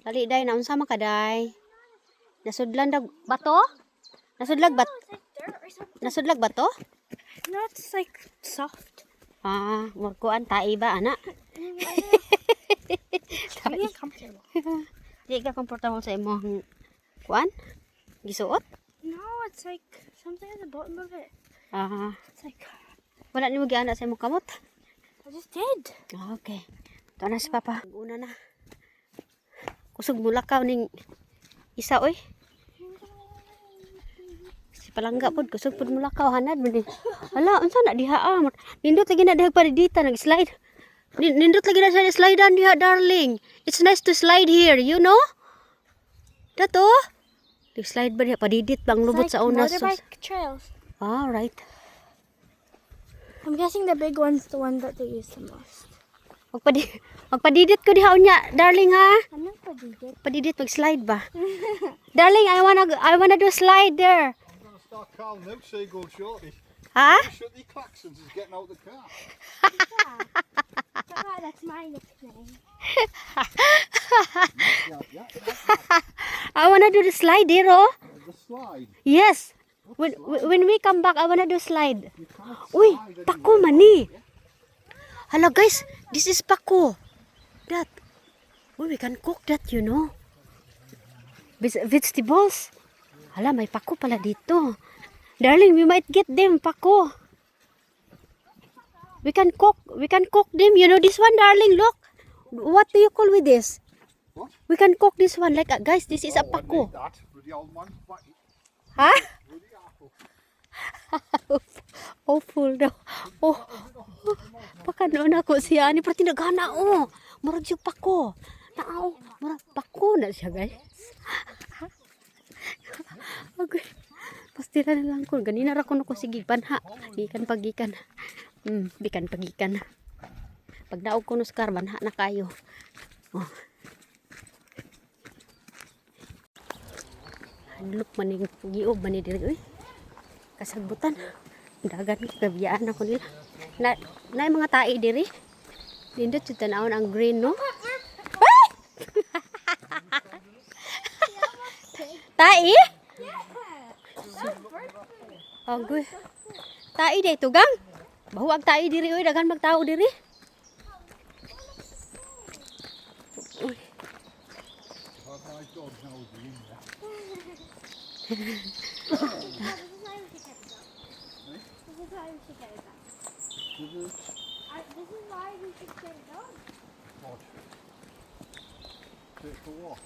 Dali, day, naunsa man ka, day? Nasudlan dag bato? Nasudlag bat It's like dirt or something. Nasudlag bato? No, it's like soft. Ah, murkuan tai ba ana? It's really uncomfortable. Di ka komportable sa imong kuan? Gisuot? No, it's like something at the bottom of it. Ah, It's like wala nimo giana sa imong kamot? I just did. Ah, okay. Ito na si Papa. Una na. Kusog mulakaw ning isa, oy. Si palangga pod, kusog pod mulakaw, hanad man ni. Hala, unsa na diha ah? Nindot lagi na diha dita nag-slide. Nindot lagi na siya slidean diha, darling. It's nice to slide here. Dato. Nag-slide ba diha padidit bang lubot It's like sa una sus. motorbike trails. All right. I'm guessing the big one's the one that they use the most. Magpadidit ko diha unya, darling, ha. I'm not padidit. Padidit mag-slide ba? Darling, I wanna do slide there. I'm going to start calling out seagulls shortly. Ha? Shut the klaxons is getting out the car. Ah, that's my nickname. Yeah. I wanna do the slide there, oh. The slide. Yes. When we come back, I wanna do slide. You can't Uy, slide. Pako mani. Hello guys, this is pako. That. Uy, we can cook that. Vegetables. Hala, may pako pala dito. Darling, we might get them pako. We can cook them. You know this one, darling, look. What do you call with this? What? We can cook this one. Like, guys, this is a Oh, I pako. need that. Bloody old man. Whack it. Ha? Bloody apple. Awful daw. Oh, pakanoon ako siya. Ani, pero tinagana, oh. Murag siya pako. Nao, murag pako na siya, guys. Okay. Pastila na lang ko. Ganina ra ko no ko sige panha. Gikan pagikan. Bikan pagikan. Pag daog ko no sa car, banha na kayo. Oh. Hadlok man ning giob man ni diri, oy. Kasagbutan. Dagan gabiyaan ako nila. Na, na mga tae diri. Nindot jud tan-awon ang green, no? Ay! Tae? Agoy. Tae day tugang. Bahuag tae diri, oy, daghan magtao diri. Uy, If I had my dog now, would be in there. This is why we should get a dog. This is why we should get a dog. Is it? This is why we should get a dog. What? Take for what?